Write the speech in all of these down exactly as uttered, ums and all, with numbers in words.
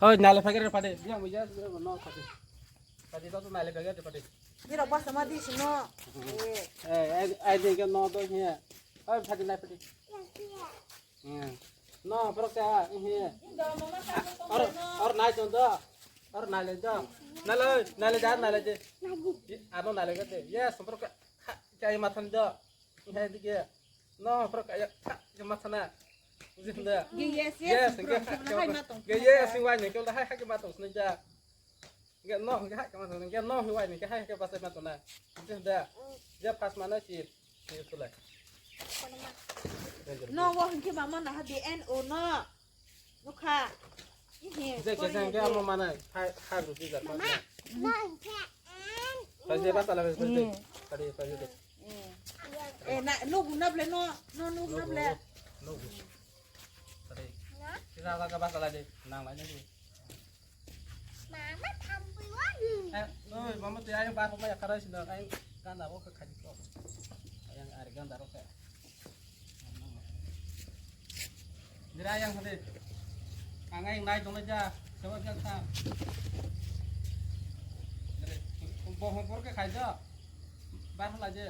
Hoi, nale phagere pade. Biang mo ya, no pade. Pade to nale phagere pade. Nirok basa ma di sino. Eh. Eh, ai, ai de ke no do he. Hoi, pade nai pade. Hmm. No, pro ka he. Or, or nai ton do. Or nale do. Nale, nale da, nale de. Ano nale ke de. Yes, pro ka. Ha, kai mathan do. He dige. No, pro ka ya. Ha, ya mathana. Bujinda. Yes, yes, yes, pro ka. Hai matong. Ge yes, wai ne ke da hai ha ke matong sne ja. Ge no, ge hai ke matong. Ge no, wai ne ke hai ke pasai matong na. Bujinda. Ja pas mana si. Sini sulai. No, wo hingke mama na ha de N O no. Nukha. Ije kesa hingke amo mana. Hai, hai rupi jar. Mama. No, hingke N O. Tadi bas ala bas. Tadi, tadi. Eh, na, nugu na ble, no, no, nugu na ble. Nugu. Tadi. Kita ala ka bas ala de. Nang lai ni. Mama, thampui wani. Eh, oi, mama, tei ayang bar hokmai yakharai sino, ayang ganda bo khe khaji ko. Ayang ari ganda ro khe. Dira ayang hade. Ang ayang nai dong ja, sebab ja tha. Dere, bo hon por khe khai ja. Bar hla je.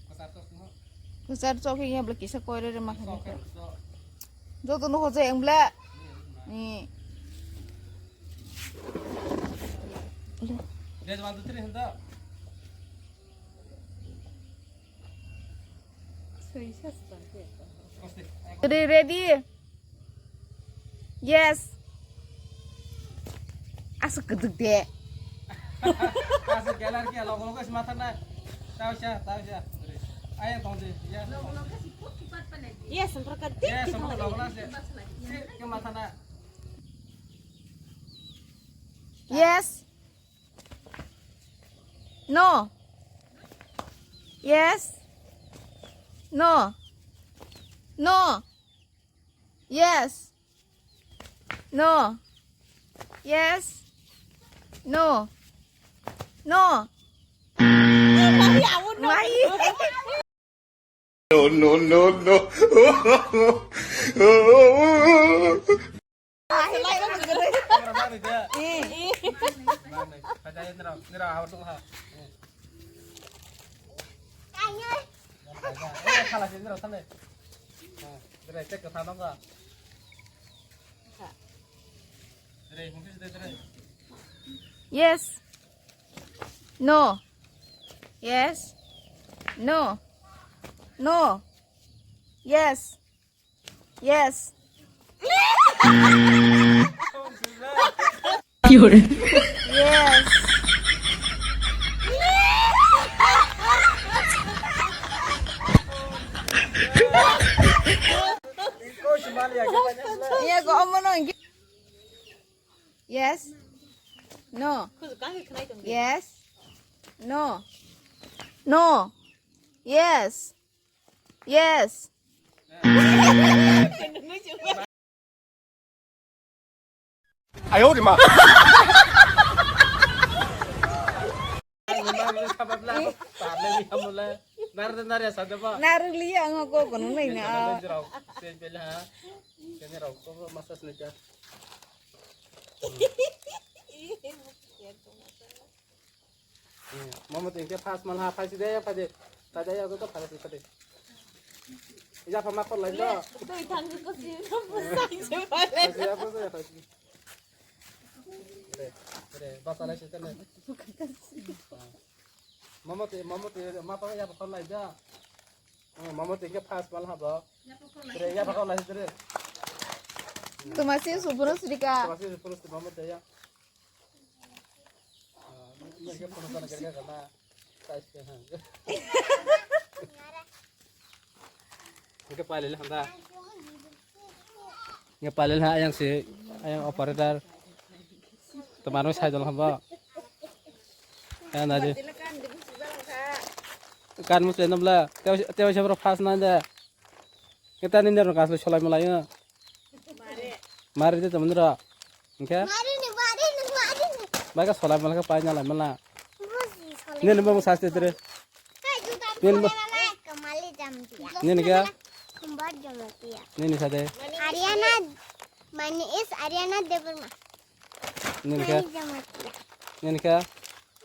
Kasar tok no. Kasar tok ya bla kisa koire re ma khani. Sok, sok. Joto no hoje engle. Ni. Dej one, two, three handa. Ready, ready? Yes. Asuk keduk de. Asuk gelar kia logo logo sima thana. Tau sha, tau sha. Ayo tong di. Yes. Yes, sampai keduk. Yes, sampai logo logo sih. Sih, ke mata na. Yes. No. Yes. No. No. Yes. No. Yes. No. No. Mai. No, no, no, no. Yes. No. Yes. No. No. Yes. Yes. Yes. Iya, kok omo no, enggak? Yes. No. Yes. No. No. Yes. Yes. Ayo de ma. Narwk liya ang kok kono nai na. Mama tu engke fast mal ha, fast de, fast de. Tadi ya, tu fast de, fast de. Ija pama kor lai do. Tui thang ko si, ko sai se pare. Fast de, fast de, fast de. Re, re, bas alai se tene. Mama tu, mama tu, ma pa ya pa kor lai do. Mama tu engke fast mal ha bo. Re, ya pa kor lai se re. Tumasi subro srika. Tumasi subro srika, mama tu ya. Hingke palil handa. Hingke palil ha ayang si, ayang operator. Tomar mo sai dol hamba. Kan aje. Kan mo se namla. Tewa se bro fast na de. Kita ni nero kaslo solai malai. Mari de temen ro. Hingke? Mari ni, mari ni, mari ni. Baga solai malai ka pai na lai mala. Busi solai. Nini mo sas te tere. Kai juta. Nini mo. Mali jam dia. Nini kya? Kumbar jam dia. Nini sade. Ariana. My name is Ariana Debbarma. Nini khe? My name is Jamatia. Nini khe?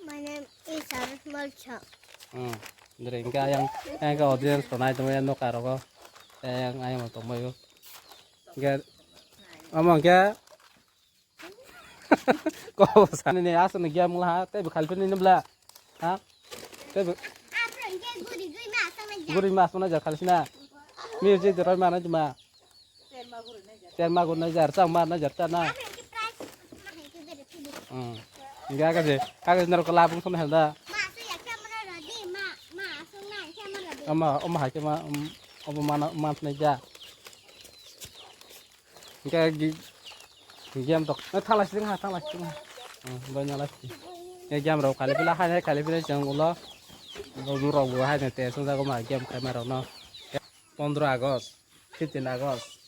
My name is Sarus Malcha. Hmm. Dere, hingke ayang, ayang khe audience rok nai tongmani nokha rogo. Ayang, ayang tongmani. Hingke, omo hingke, ko sani ni aswk ni game wngla ha, tei bo khalphi nini bwla. Ha? Tei bo guri mas wngna jar khalphina. Music de roi mana juma. Ten magur na jar, chang mar na jar, chana. Hmm. Hingke kage, kage norok labung song hel da. Ama, ama hai ke ma, um, obo mana, man na ja. Hingke gi-, game tok. Na thala sing ha, thala sing ha. Hmm, banyak lagi. Ya game rok kali pila hai, kali pila jang ulo. Ulo rok bo hai na te sung jago ma game khai ma rok no. Pondro August, fifteen August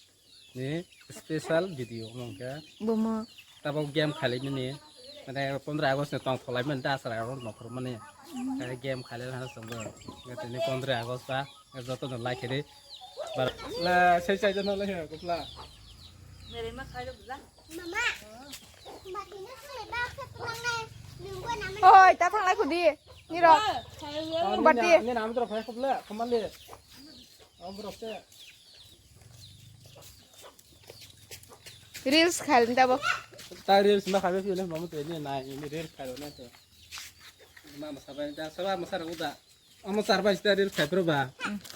ni special video wngkha. Bomo. Tabok game khailaimani, mane pondro August ni tong tholaimani ta aswk rok nokhormani. Kare game khailai hano chwngbo. Tini pondro August ba, joto no like khaidi. Bar-, la, sai sai jono lai ha, kupla. Mere ma khai do bla. Mama. Oi, ta thanglai khudi. Niro. Bati. Ni nam dro phai kupla, khamali. Om brok se. Reels khailni tabo. Ta reels ma khabe phile mamu te ni nai ni reels khailo na to. Ma ma sabai da saba ma sara uda. Amo sar bai sta reels khai pro ba.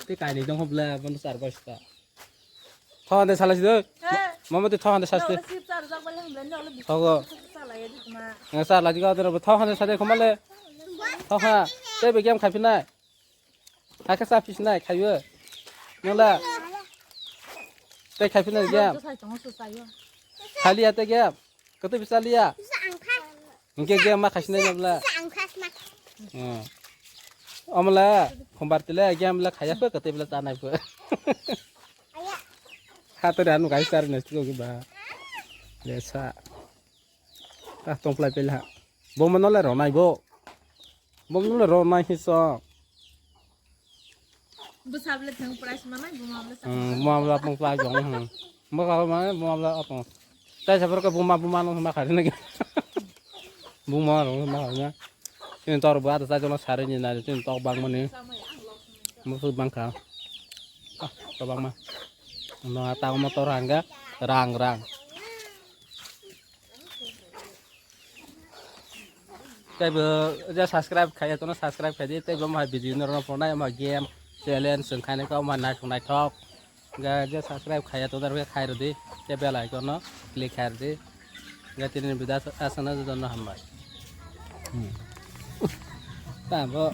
Te kai ni dong hobla bon sar bai sta. Thon de sala si de. Mamu te thon de sas te. Thogo. Nga sar la diga de thon hande sade khomale. Thon ha. Te be game khai phinai. Hakhe cha phi sinai khaiyo. Nula. Tei khai phinai game. Khaliya tei game. Koto bisa liya. Hingke game ma khai sinai nabla. Hmm. Omla khombar tile game la khaya pe koto bila tanai pe. Hato anu gai sar nes tu ba. Lesa. Ta tongplai pela. Bo mano le ronai bo. Bo mano le ronai hiso. Bwsabole thang price manai buma bole sa. Hmm, buma bole apong price jong. Hmm. Bo ka mane buma bole apong. Tai sabar ka buma buma no ma khari nagi. Buma ro ma khari na. Tin tor ba ta jono sari ni na tin tok bang mani. Mo su bang ka. Ah, to bang ma. No ta mo tor hanga rang rang. Teibo je subscribe khaiya tono subscribe khaidi, teibo ma video no rono phonai ma game challenge song khaini ka ma naithok naithok. Ga je subscribe khaiya to dar khai rodi, te bell icon no click khai rodi. Ga tini video asana jono hambai. Hmm. Tabo